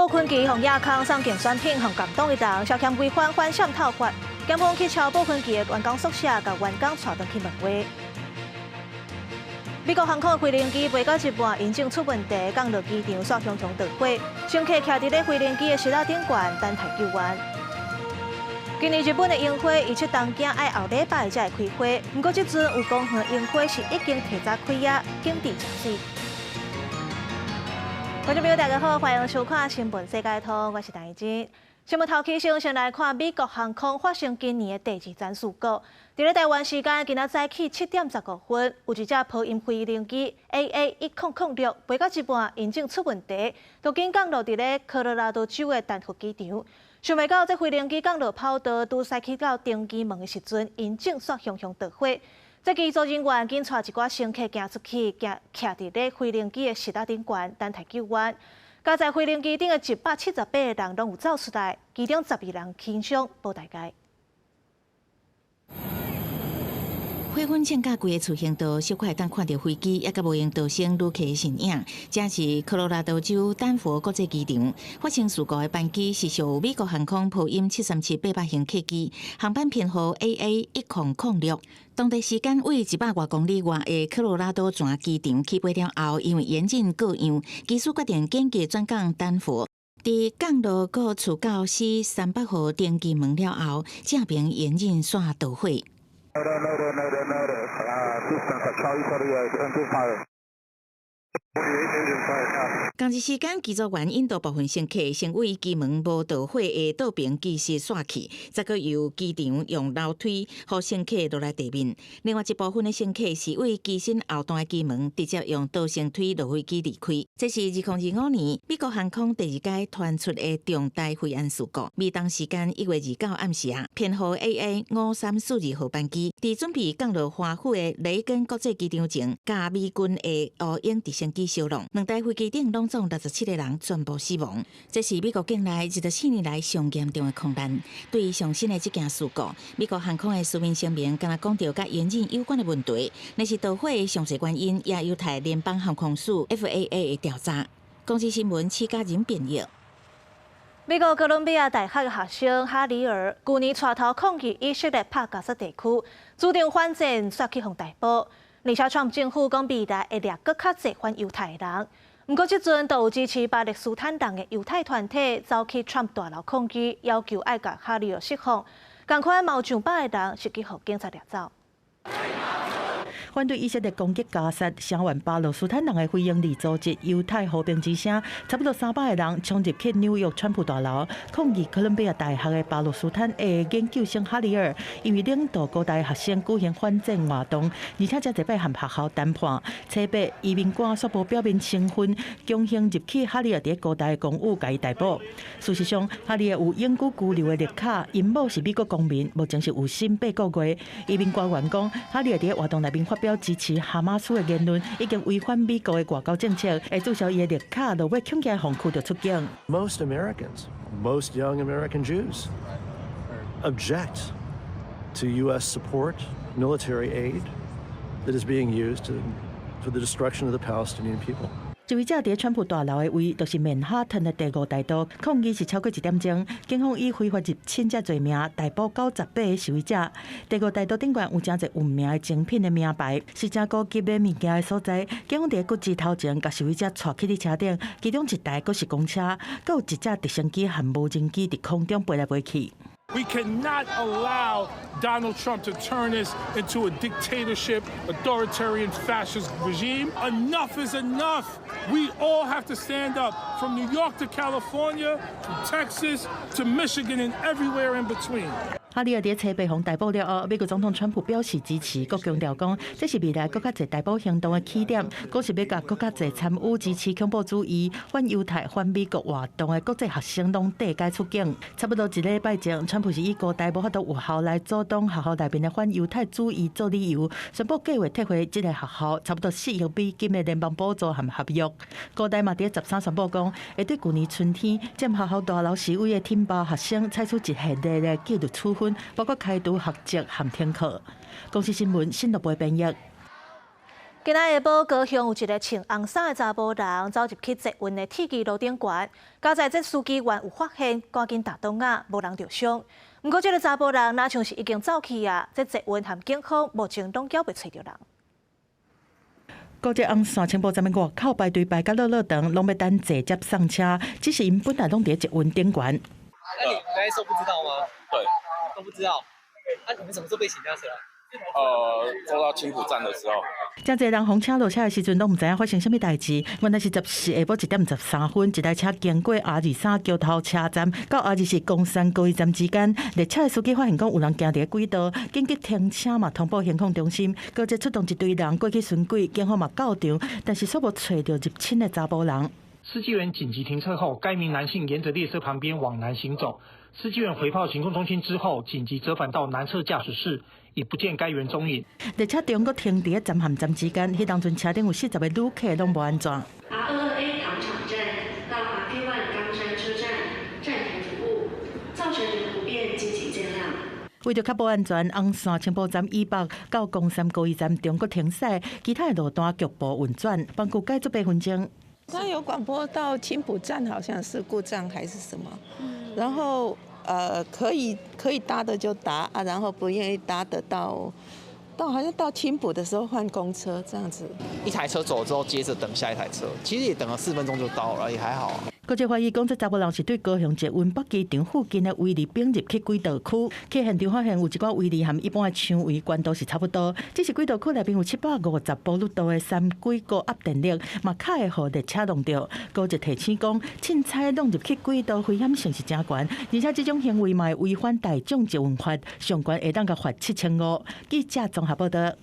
布坤奇予亞空送競選品予共黨的人涉嫌違反反滲透法，檢方去抄布坤奇的員工宿舍，共員工帶轉去問話。美國航空的飛行機飛到一半，引擎出問題，降落機場，煞雄雄著火，乘客徛佇咧飛行機的席仔頂懸，等待救援。今年日本的櫻花預測東京愛後禮拜才會開花，毋過這陣有公園櫻花是已經提早開啊，景緻誠媠。觀眾朋友，大家好，歡迎收看《新聞世界通》，我是陳怡貞。新聞頭起先，先來看美國航空發生今年的第二宗事故。佇咧台灣時間今仔早起7點15分，有一隻波音飛行機 AA 1006飛到一半，引擎出問題，就緊降落佇咧科羅拉多州的丹佛機場。想袂到，這飛行機降落跑道，拄駛去到登機門的時陣，引擎煞雄雄著火。這機組人員緊帶一寡乘客行出去，徛佇咧飛行機的席仔頂懸，等待救援。加在飛行機頂的178個人攏有走出來，其中12人輕傷，無大礙。火雲正甲規个厝行道，小可會當看著飛機，抑閣無閒逃生旅客的身影。這是科羅拉多州丹佛國際機場發生事故的班機，是屬美國航空波音737-800型客機，航班編號 AA 1006。當地時間位100外公里外的科羅拉多泉機場起飛了後，因為引擎故障，機師決定緊急轉降丹佛。佇降落閣厝到 C 300號登機門了後，這爿引擎煞著火。 Mayday, mayday, mayday, mayday. Houston, Charlie 48, engine fire. 仝一時間，機組員引導部分乘客先對機門無著火的倒爿機室紲去，再閣由機場用樓梯予乘客落來地面。另外一部分的乘客是對機身後段的機門，直接用逃生梯落飛機離開。這是2025年美國航空第二擺傳出的重大飛安事故。美東時間1月29暗時啊，編號 AA 5342號班機，佇準備降落華府的雷根國際機場前，共美軍的烏鷹直升機相撞，兩台飛機頂攏總67個人全部死亡。這是美國境內24年來上嚴重的空難。對於上新的這件事故，美國航空的書面聲明敢若講著佮引擎有關的問題，但是著火的詳細原因也有待聯邦航空署 FAA 的調查。公視新聞施嘉仁編譯。美國哥倫比亞大學學生哈里爾，舊年帶頭抗議以色列拍加薩地區，主張反戰，煞去予逮捕。而且，川普政府講未來會掠閣較濟反猶太人。毋過，這陣就有支持巴勒斯坦人的猶太團體走去川普大樓抗議，要求愛共哈里爾釋放。仝款嘛有上百个人是去予警察掠走。反對以色列攻擊加薩、聲援巴勒斯坦人的非營利組織猶太和平之聲，差不多300個人衝入去紐約川普大樓，抗議哥倫比亞大學的巴勒斯坦裔研究生哈里爾，因為領導哥大學生舉行反戰活動，而且這濟擺和學校談判，初八移民官煞無表明身份，強行入去哈里爾佇哥大的公寓，共伊逮捕。事實上，哈里爾有永久居留的綠卡，𪜶某是美國公民，目前是有薪八個月。移民官員講，哈里爾佇活動內面發表支持哈馬斯的言論，已經違反美國的外交政策，會註銷伊的綠卡，落尾恐驚予驅逐出境。 Most Americans, most young American Jews, object to U.S. support, military aid that is being used for the destruction of the Palestinian people. 示威者佇川普大樓的位，就是曼哈頓的第五大道，抗議是超過1點鐘，警方以非法入侵者罪名逮捕98個示威者。第五大道頂懸有誠濟有名的精品的名牌，是誠高級買物件的所在。警方佇骨子頭前，共示威者帶去佇車頂，其中一台閣是公車，閣有一隻直升機和無人機佇空中飛來飛去。 We cannot allow Donald Trump to turn this into a dictatorship, authoritarian fascist regime. Enough is enough. We all have to stand up from New York to California, from Texas to Michigan and everywhere in between. 哈里爾佇初八予逮捕了後，美國總統川普表示支持，閣強調講，這是未來閣較濟逮捕行動的起點，講是欲共閣較濟參與支持恐怖主義、反猶太、反美國活動的國際學生攏遞解出境。差不多一禮拜前，川普是以哥大無法度有效來阻擋學校內面的反猶太主義做理由，宣布計劃撤回這個學校差不多4億美金的聯邦補助和合約。哥大嘛佇13宣布講，會對舊年春天佔學校大樓示威的挺巴學生採取一系列的紀律處分，包括開除學籍和停課。公視新聞新樂部編譯。今仔下晡，高雄有一个穿紅衫的查埔人走入去捷運的鐵支路頂懸，佳哉這司機員有發現，趕緊打擋仔，無人著傷。毋過，這个查埔人若像是已經走去啊，這捷運和警方目前攏猶未揣著人。高捷紅線青埔站的外口排隊排甲落落長，攏欲等坐接送車，只是𪜶本來攏佇捷運頂懸。那你那時候不知道嗎？對，都不知道。啊，你們什麼時候被請下車？坐到青埔站的時候。真濟人予請落車的時陣，攏毋知影發生啥物代誌。原來是14下晡1點13分，一台車經過 R23橋頭車站到 R24岡山高一站之間，列車的司機發現講有人行佇軌道，緊急停車嘛，通報行控中心，高捷出動一隊人過去巡軌，警方嘛到場，但是煞無揣著入侵的查埔人。司機員緊急停車後，該名男性沿着列車旁邊往南行走。司機員回報行控中心之後，緊急折返到南側駕駛室，已不見該員蹤影。列車中閣停佇站和站之間，彼當陣車頂有40個旅客攏無按怎。 R22A 糖廠站到 RK1 岡山車站暫停服務，造成不便，敬請見諒。為著確保安全，紅線青埔站以北到岡山高一站中閣停駛，其他的路段局部運轉，幫助解決八分鐘。他有廣播到青埔站，好像是故障還是什麼，然後可以搭的就搭啊，然後不願意搭的到好像到青埔的時候換公車這樣子。一台車走之後，接着等下一台車，其實也等了4分鐘就到了，也還好。國際懷疑講，這查埔人是對高雄捷運北機場附近的圍籬並入去軌道區，去現場發現有一寡圍籬和一般的牆圍懸度是差不多，只是軌道區內面有750伏的三軌高壓電力，嘛較會予列車弄著。高捷提醒講，凊彩弄入去軌道危險性是誠懸，而且這種行為嘛會違反大眾捷運法，上懸會當共罰7500。記者綜合報道。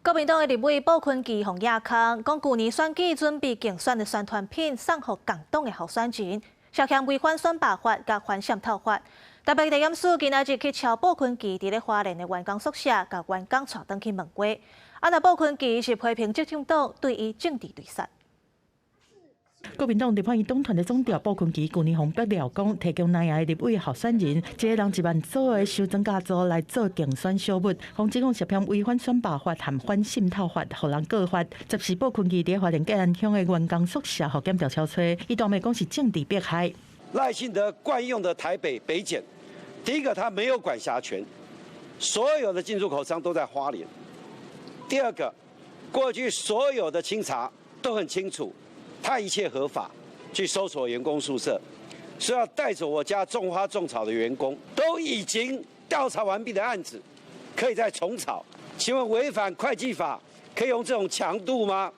國民黨的立委傅崐萁予掖空，講舊年選舉準備競選的宣傳品送予共黨的候選人，涉嫌違反選罷法佮反滲透法。台北地檢署今仔日去敲傅崐萁佇咧花蓮的員工宿舍，共員工帶轉去問話。啊，若傅崐萁是批評執政黨對伊政治追殺。國民黨立法院黨團的總召傅崐萁，舊年予爆料講，提供南亞的立委候選人，一个人1萬組的收裝甲組來做競選小物，予指控涉嫌違反選罷法和反滲透法，予人告發。14傅崐萁佇花蓮建安鄉的員工宿舍，予檢調敲揣，伊當面講是政治迫害。賴清德慣用的台北北檢，第一個他沒有管轄權，所有的進出口商都在花蓮。第二個，過去所有的清查都很清楚。他一切合法去搜索員工宿舍，說要帶走我家種花種草的員工，都已經調查完畢的案子，可以再重炒。請問違反會計法可以用這種強度嗎？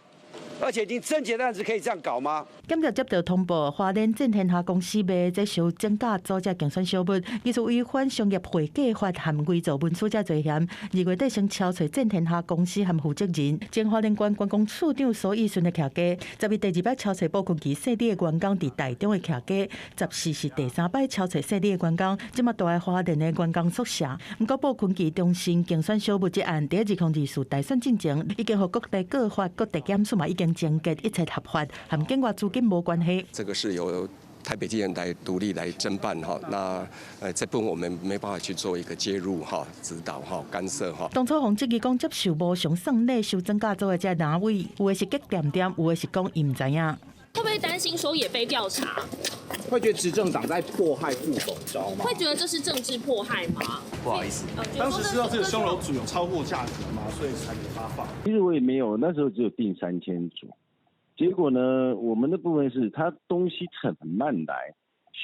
而且已經偵結的案子可以這樣搞嗎？檢調接到通報，花蓮正天下公司賣這收裝甲組這競選小物，疑似違反商業會計法和偽造文書這罪嫌。2月底先敲揣正天下公司和負責人，前花蓮縣觀光處長蘇益順的徛家，10日第二擺敲揣傅崐萁姓李的員工佇台中的徛家，14是第三擺敲揣姓李的員工，這馬住佇花蓮的員工宿舍。毋過傅崐萁重申競選小物這案，佇2024大選進前，已經予各地告發，各地檢署嘛已經偵結，一切合法，和境外資金無關係。這個是由台北地檢來獨立來偵辦哈，那這部分我們沒辦法去做一個介入哈、指導哈、干涉哈。當初予質疑講接受無償送禮收裝甲組的這藍委，有的是激恬恬，有的是講伊毋知影。會不會擔心說也被調查？會覺得執政黨在迫害傅董，知道嗎？會覺得這是政治迫害嗎？不好意思，當時知道這個胸樓組有超過價格嗎？所以才給發放。其實我也沒有，那時候只有訂3000組。結果呢，我們的部分是他東西很慢來，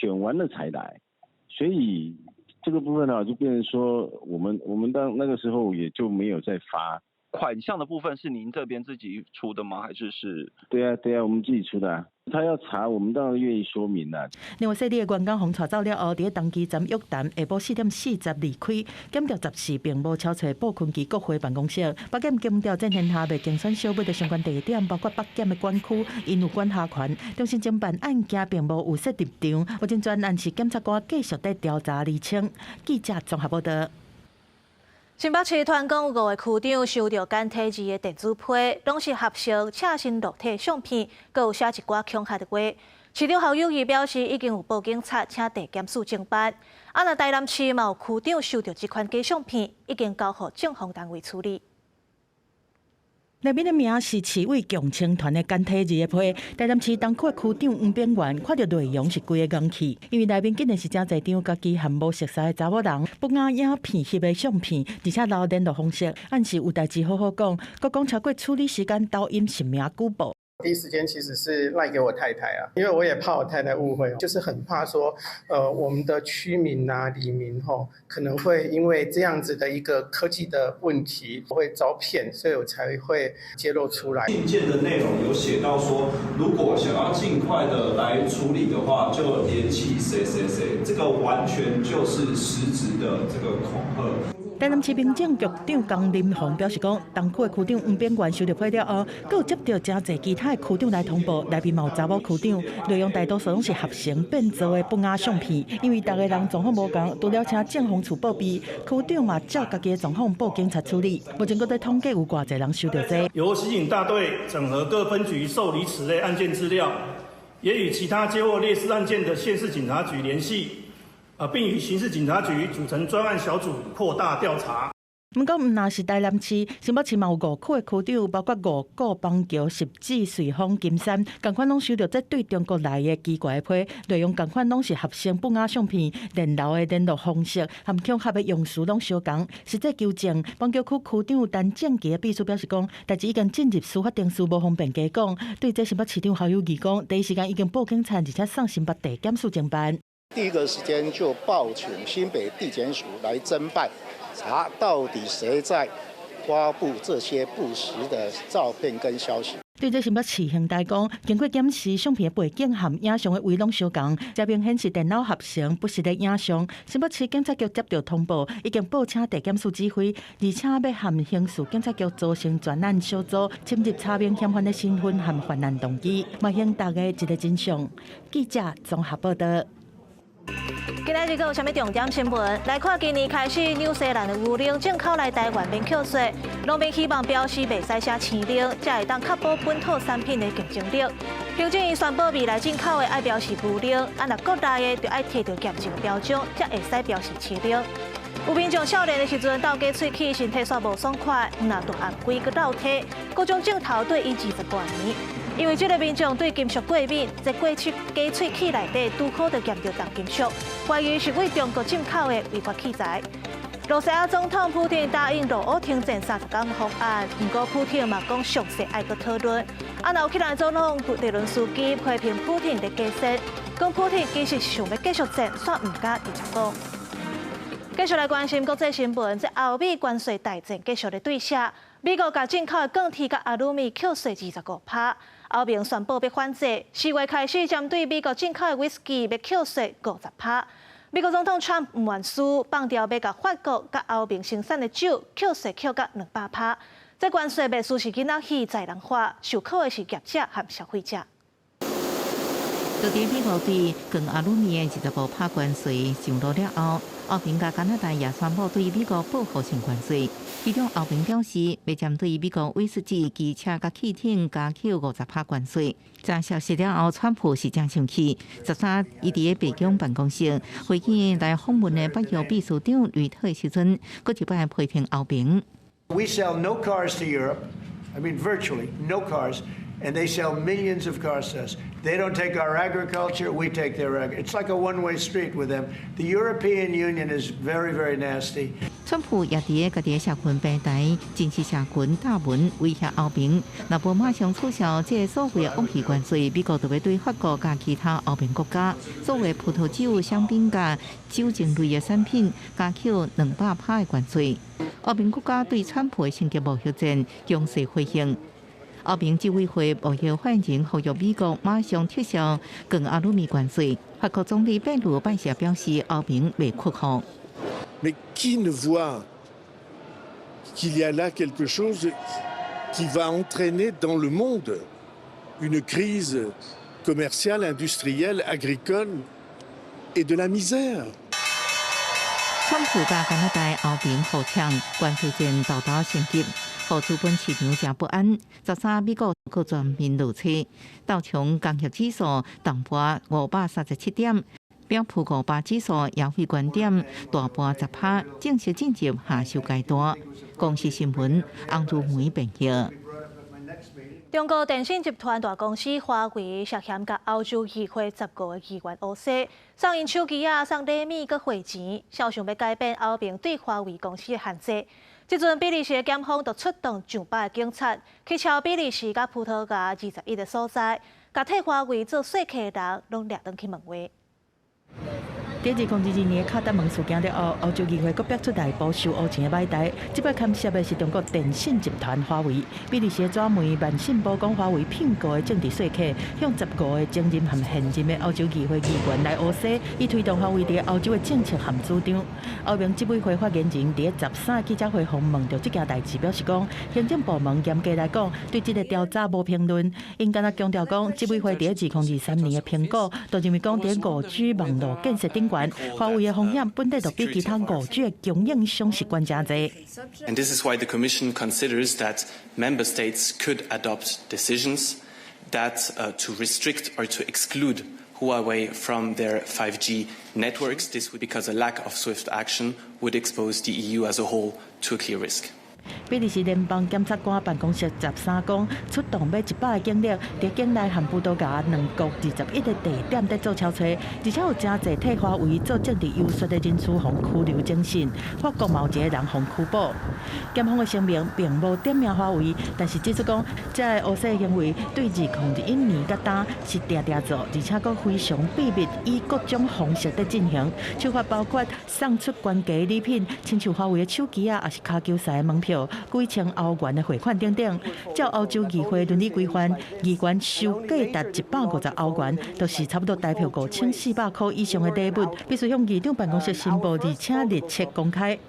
選完了才來，所以這個部分呢，就變成說，我們當那個時候也就沒有再發。款項的部分是您這邊自己出的嗎？還是是？對啊，對啊，我們自己出的啊。他要查，我們當然願意說明啦。另外，姓李的員工予帶走了後，佇東基站約談，下晡4點40離開。檢調14並無敲揣傅崐萁國會辦公室。北檢檢調正天下賣競選小物的相關地點，包括北檢的管區，𪜶有管轄權。中心偵辦案件並無預設立場，目前專案是檢察官繼續佇調查釐清。記者綜合報道。新北市團講有五个區長收著簡體字的電子批，攏是合成赤身露體相片，閣有寫一寡恐嚇的話。市長侯友宜表示，已經有報警察請地檢署偵辦。啊，若台南市嘛有區長收著這款假相片，已經交予政風單位處理。內面的名是市委共青團的簡體字的批。台南市東區的區長黃炳元看著內容是規个戇去，因為內面竟然是誠濟張家己和無熟似的查某人不雅影片翕的相片，而且留聯絡方式，暗示有代誌好好講，閣講超過處理時間抖音實名舉報。第一時間其實是 LINE 給我太太啊，因為我也怕我太太誤會，就是很怕說，我們的區民啊、里民吼，可能會因為這樣子的一個科技的問題會遭騙，所以我才會揭露出來。信件的內容有寫到說，如果想要盡快的來處理的話，就聯繫誰誰誰，這個完全就是實質的這個恐嚇。台南市民政局長江林宏表示講，東區的區長黃炳元收著批了後，閣有接著誠濟其他的區長來通報，內面嘛有查某區長，內容大多數攏是合成變造的不雅相片。因為逐个人狀況無仝，除了請政風處報備，區長嘛照家己的狀況報警察處理。目前閣咧統計有偌濟人收著這個。由刑警大隊整合各分局受理此類案件資料，也與其他接獲類似案件的縣市警察局聯繫。並與刑事警察局組成專案小組，擴大調查。毋過，毋但是台南市，新北市嘛有五區的區長，包括五股、板橋、汐止、瑞芳、金山，仝款攏收著這對中國來的奇怪的批，內容仝款攏是合成不雅相片，電流的聯絡方式和恐嚇的用詞攏相仝。實際求證，板橋區區長陳正奇的秘書表示講，代誌已經進入司法程序，無方便加講。對這新北市長侯友宜講，第一時間已經報警察，而且送新北地檢署偵辦。第一個時間就報請新北地檢署來偵辦，查到底誰在發布這些不實的照片跟消息。對這新北市刑大講，經過檢視相片的背景和影像的位攏相仝，這明顯是電腦合成不實的影像。新北市警察局接著通報，已經報請地檢署指揮，而且欲和刑事警察局組成專案小組，深入查明嫌犯的身份和犯案動機，嘛向大家一個真相。記者綜合報道。今仔日閣有啥物重點新聞？來看今年開始，紐西蘭的牛奶進口來台灣免扣稅，農民希望標示袂使寫青奶，才會當確保本土產品的競爭力。行政院宣布未來進口的愛標示牛奶，啊若國內的就愛提著檢證標準，才會使標示青奶。有民眾少年的時陣鬥假喙齒，身體煞無爽快，若大頷鬼閣落體，高中鏡頭對伊20多年。因為這个民眾對金屬過敏，這假喙齒內底拄好就驗著重金屬，懷疑是對中國進口的違法器材。羅西亞總統普丁答應俄烏停戰30天方案，毋過普丁嘛講詳細愛閣討論。啊，烏克蘭總統澤倫斯基批評普丁佇假設，講普丁其實想欲繼續戰，煞毋敢直接講。繼續來關心國際新聞，這歐美關稅大戰繼續咧對射，美國共進口的鋼鐵佮阿魯米扣稅25%，歐盟宣布欲反制，4月開始針對美國進口的威士忌欲扣稅50%。美國總統川普毋願輸，放調欲共法國佮歐盟生產的酒扣稅扣到200%。這關稅袂輸是囡仔戲在人化，受苦的是業者和消費者。就佇美國對鋼阿魯米的25%關稅上路了後，歐盟佮加拿大也宣布對美國報復性關稅。其中歐盟表示，欲針對美國威士忌、機車佮汽艇加扣50%關稅。這消息了後，川普是誠生氣。13伊佇个白宮辦公室會見來訪問的北約秘書長呂特的時陣，閣一擺批評歐盟。 We sell no cars to Europe. I mean, virtually no cars. And they sell millions of cars to us. They don't take our agriculture, we take their agriculture. It's like a one-way street with them. The European Union is very, very nasty. 川普也佇个家己的社群平台，正式社群貼文威脅歐盟，若無馬上取消這个所謂的惡意關稅，美國就欲對法國佮其他歐盟國家所謂葡萄酒、香檳佮酒精類的產品加扣200%的關稅。歐盟國家對川普的升級貿易戰強勢回應。歐盟執委會貿易發言人呼籲美國馬上撤銷鋼阿魯米關稅。法國總理貝魯拜時表示，歐盟袂屈服。 Mais qui ne voit qu'il y a là quelque chose qui va entraîner dans le monde une crise commerciale, industrielle, agricole et de la misère? 川普佮加拿大、歐盟互嗆，關稅戰沓沓升級，予資本市場誠不安。13美國閣全面落車，道瓊工業指數重跌537點，標普500指數也會關點大跌10%，正式進入下修階段。公視新聞，洪如梅編譯。中國電信集團大公司華為涉嫌共歐洲議會15個議員烏西，送𪜶手機仔、送禮物、閣匯錢，肖想欲改變歐盟對華為公司的限制。這陣比利時的檢方就出動上百個警察去抄比利時佮葡萄牙21個所在，共替華為做說客的人攏掠轉去問話。佇2022年卡達門事件了後，歐洲議會閣逼出內部收烏錢的擺台。這擺牽涉的是中國電信集團華為。比利時紙媒《慢信報》講，華為聘雇的政治說客向15個前任和現任的歐洲議會議員來烏西，以推動華為佇歐洲的政策和主張。歐盟執委會發言人佇13記者會訪問著這件代誌，表示講，行政部門嚴格來講對這個調查無評論。𪜶敢若強調講，執委會佇2023年的評估，就認為講佇5G 網路建設頂懸，華為的風險本來就比其他5G 的供應商是懸誠濟。 And this is why the Commission considers that member states could adopt decisions that to restrict or to exclude Huawei from their 5G networks. This would because a lack of swift action would expose the EU as a whole to a clear risk. 比利時聯邦檢察官辦公室13講，出動欲100個警力，佇境內和葡萄牙兩國21個地點佇做抄查，而且有誠濟替華為做政治遊說的人士予拘留偵訊，法國嘛有一个人予拘捕。檢方的聲明並無點名華為，但是指出講，這个烏西行為對2021年佮今是定定做，而且閣非常秘密，以各種方式佇進行，手法包括送出高價禮品，親像華為的手機仔，抑是跤球賽的門票、幾千歐元的匯款等等。照歐洲議會倫理規範，議員收價值150歐元，就是差不多台幣5400箍以上的禮物，必須向議長辦公室申報，而且日切公開。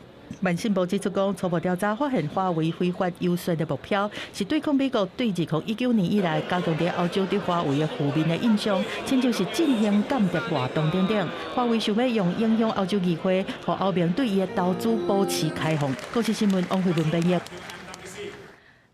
慢信報指出講，初步調查發現，華為非法遊說的目標是對抗美國對2019年以來加強佇歐洲對華為的負面的印象，親像是進行間諜活動等等。華為想欲用影響歐洲議會，予歐盟對伊的投資保持開放。公視新聞王慧文編譯。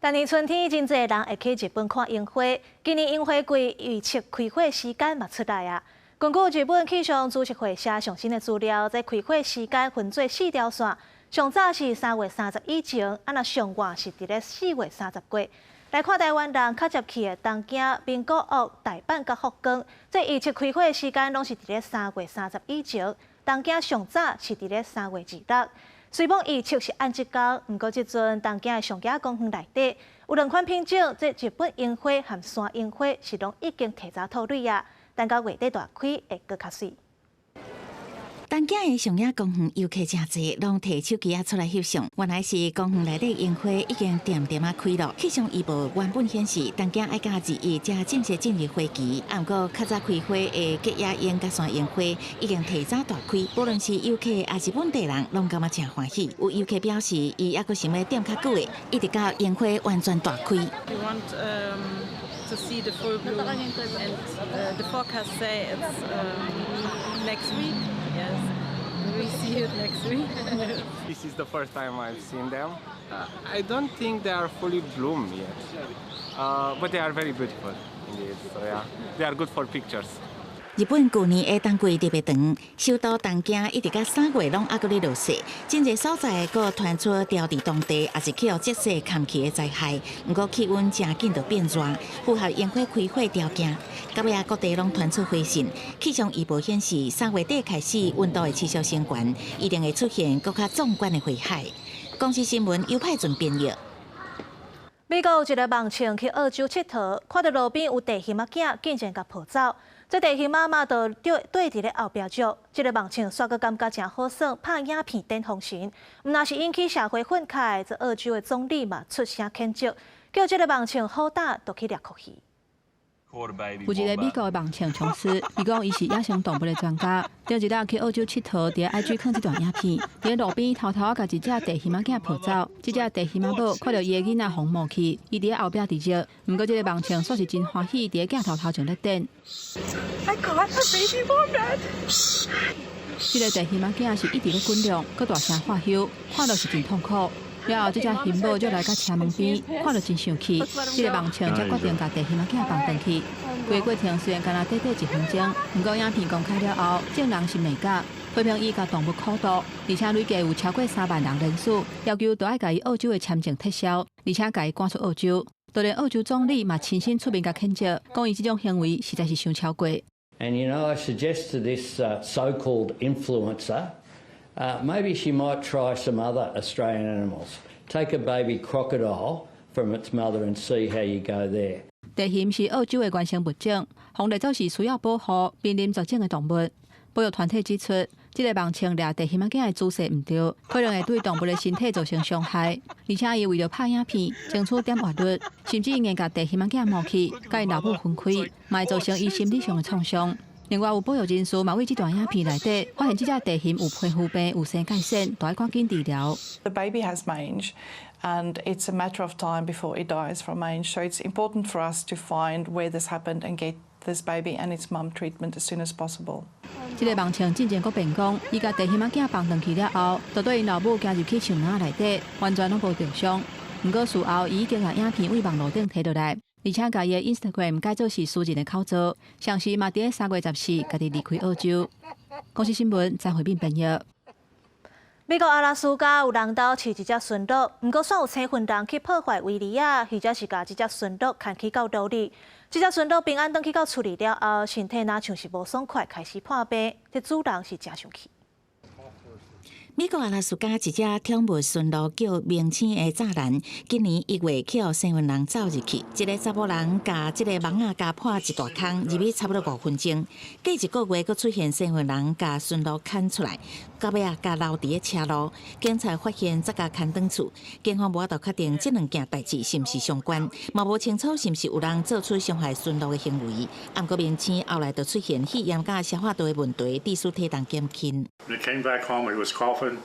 逐年春天，真濟人會去日本看櫻花。今年櫻花季預測開花時間嘛出來啊！根據日本氣象株式會社上新的資料，這開花時間分做四條線。上早是3月30以前，啊若上晚是佇咧4月30過。來看台灣人較捷去的東京、名古屋、大阪佮福岡，這預測開花時間攏是佇咧三月三十以前。東京上早是佇咧3月26。雖罔預測是按這工，毋過這陣東京的上野公園內底有兩款品種，這日本櫻花和山櫻花是攏已經提早吐蕊啊，等到月底大開會閣較媠。東京的上野公園遊客誠濟，攏提手機仔出來翕相。原來是公園內底櫻花已經恬恬仔開囉。氣象預報原本顯示東京愛到21才正式進入花期，毋過較早開花的吉野櫻佮山櫻花已經提早大開。無論是遊客抑是本地人，攏感覺誠歡喜。有遊客表示，伊猶閣想欲等較久的，一直到櫻花完全大開。 We want to see the full bloom, and the forecast say it's next week. Yes, we see it next week. This is the first time I've seen them. I don't think they are fully bloomed yet, but they are very beautiful indeed. So yeah, they are good for pictures. 日本舊年的冬季特別長，首都東京一直到3月攏猶閣咧落雪，真濟所在閣傳出牢佇當地，抑是去予積雪崁去的災害。毋過氣溫誠緊就變熱，符合櫻花開花條件。到尾仔各地攏傳出花訊，氣象預報顯示3月底開始溫度會持續升懸，一定會出現閣較壯觀的花海。公視新聞尤派準編譯。美國有一个盲銃去澳洲𨑨迌，看著路邊有地熊仔囝，竟然共抱走。這地熊媽媽就綴佇咧後壁足，這个盲銃煞閣感覺誠好耍，拍影片典封神。毋若是引起社會憤慨，這澳洲的總理嘛出聲譴責，叫這个盲銃好膽就去掠蛞蝓。有一个美國的盲銃瓊斯，伊講伊是野生動物的專家。頂一日去澳洲𨑨迌，佇 IG 放這段影片，佇路邊偷偷共一隻地熊仔囝抱走。這隻地熊仔母看著伊的囡仔予摸去，伊佇後壁佇尿。毋過這个盲銃煞是真歡喜，佇鏡頭頭前咧等。 I caught a baby wombat. 這个地熊仔囝是一直咧滾動，閣大聲喝囂，看著是真痛苦。了後，這隻熊母就來到車門邊，看著真生氣。這个盲銃才決定共地熊仔囝放轉去。規个過程雖然敢若短短一分鐘，毋過影片公開了後，眾人是罵甲，批評伊共動物苦鬥，而且累計有超過3萬人聯署，要求著愛共伊澳洲的簽證撤銷，而且共伊趕出澳洲。就連澳洲總理嘛親身出面共譴責，講伊這種行為實在是傷超過。 And I suggest to this so-called influencer, maybe she might try some other Australian animals. Take a baby crocodile from its mother and see how you go there. 地熊是澳洲的原生物種，防獵組是需要保護瀕臨絕種的動物。保育團體指出，這个盲銃掠地熊仔囝的姿勢毋對，可能會對動物的身體造成傷害。而且，伊為著拍影片，爭取點閱率，甚至硬共地熊仔囝摸去，共𪜶老母分開，嘛會造成伊心理上的創傷。另外，有保育人士嘛佇這段影片內底，發現這隻地熊有皮膚病，有生疥癬，著愛趕緊治療。 The baby has mange, and it's a matter of time before it dies from mange. So it's important for us to find where this happened and get this baby and its mum treatment as soon as possible. 這个盲銃進前閣辯講，伊共地熊仔囝放轉去了後，就綴𪜶老母行入去樹林內底，完全攏無著傷。毋過事後，伊已經共影片佇網路頂提落來，而且共伊的 Instagram 改做是私人的口座，同時嘛佇咧3月14家己離開澳洲。公視新聞張慧敏編譯。美國阿拉斯加有人兜飼一隻馴鹿，毋過煞有青雲人去破壞圍籬仔，或者是共這隻馴鹿牽去到路裡。這隻馴鹿平安轉去到厝裡了後，身體若像是無爽快，開始破病，這主人是誠生氣。美國阿拉斯加一隻寵物馴鹿叫明星的柵欄，今年1月去予生番人走入去，一个查埔人共這个網仔咬破一大空，入去差不多5分鐘。過一個月，閣出現生番人共馴鹿牽出來，到尾仔共留佇咧車路。警察發現才共牽轉厝，警方無法度確定這兩件代誌是毋是相關，嘛無清楚是毋是有人做出傷害馴鹿的行為。毋過明星後來就出現肺炎佮消化道的問題，致使體重減輕。 When he came back home, he was coughing,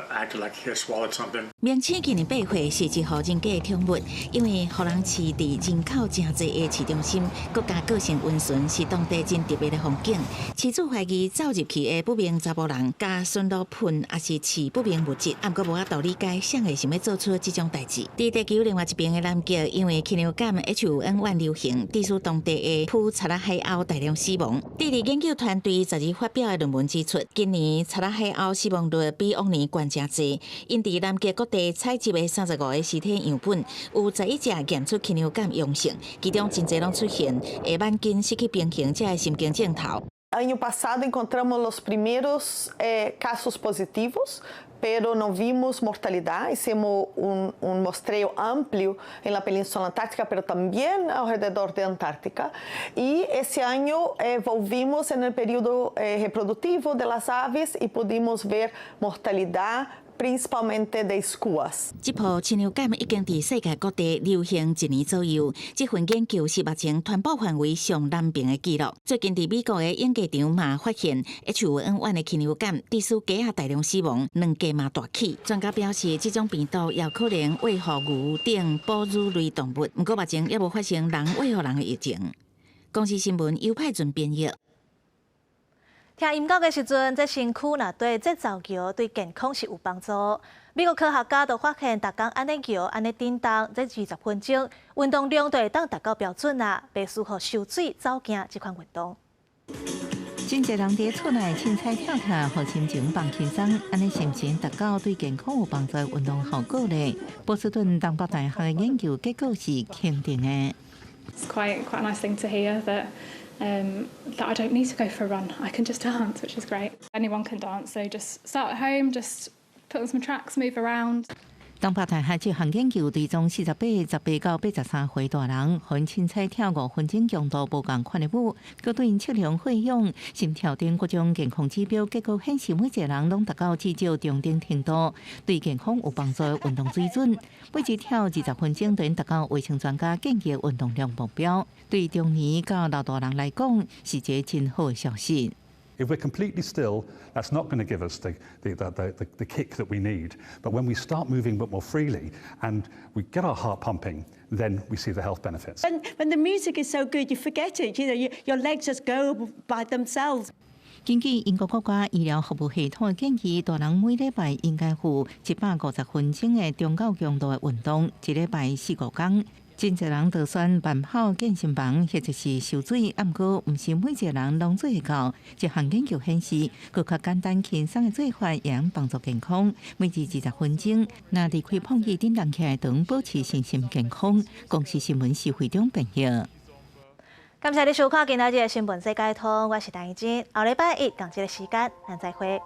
acted like he had swallowed something. 明星今年8歲，是一戶人家的寵物，因為予人飼佇人口誠濟的市中心，閣加個性溫順，是當地真特別的風景。飼主懷疑走入去的不明查埔人，共馴鹿噴抑是飼不明物質，毋過無法度理解，誰會想欲做出這種代誌。佇地球另外一邊的南極，因為禽流感 H5N1 流行，致使當地的普查拉海鷗大量死亡。智利研究團隊12發表的論文指出，今年賊仔海鷗死亡率比往年懸誠濟。𪜶佇南極各地採集的35個屍體樣本，有11隻驗出禽流感陽性，其中真濟攏出現下慢筋失去平衡這个神經症頭。 Año pasado encontramos los primeros casos positivos, pero no vimos mortalidad. Hicimos un muestreo amplio en la península antártica, pero también alrededor de Antártica. Y ese año volvimos en el período reproductivo de las aves y pudimos ver mortalidad, principalmente de skuas。這波禽流感已經佇世界各地流行一年左右。這份研究是目前傳播範圍上南邊的紀錄。最近佇美國的養雞場嘛發現 H5N1 的禽流感，致使雞仔大量死亡，卵價嘛大起。專家表示，這種病毒也可能餵予牛等哺乳類動物，毋過目前猶無發生人餵予人的疫情。公視新聞尤派准編譯。聽音樂的時陣，這身軀若對節奏搖，對健康是有幫助。美國科學家就發現，逐工按呢搖、按呢振動，這20分鐘運動量就會當達到標準啊，袂輸予泅水、走行這款運動。真濟人佇厝內凊彩跳跳，予心情放輕鬆，按呢心情達到對健康有幫助的運動效果咧。波士頓東北大學的研究結果是肯定的。 It's quite a nice thing to hear that I don't need to go for a run. I can just dance, which is great. Anyone can dance, so just start at home, just put on some tracks, move around. 東北大學這項研究追蹤48、18到83歲大人，予𪜶凊彩跳5分鐘強度無仝款的舞，閣對𪜶測量血氧、心跳等各種健康指標，結果顯示每一個人攏達到至少中等程度，對健康有幫助的運動水準。每日跳20分鐘，就能達到衛生專家建議的運動量目標。對中年到老大人來講，是一個真好的消息。 If we're completely still, that's not going to give us the kick that we need. But when we start moving a bit more freely and we get our heart pumping, then we see the health benefits. When the music is so good, you forget it. Your legs just go by themselves. 根據英國國家醫療服務系統的建議，大人每禮拜應該有150分鐘的中到強度的運動，一禮拜四五工。真濟人就選慢跑健身房，或者是泅水，毋過毋是每一個人攏做會到。一項研究顯示，閣較簡單輕鬆的做法，會當幫助健康。每日20分鐘，若離開膨椅頂動起來，當保持身心健康。公視新聞是會長編譯。感謝你收看今仔日的新聞世界通，我是陳怡靜。後禮拜一仝這个時間，咱再會。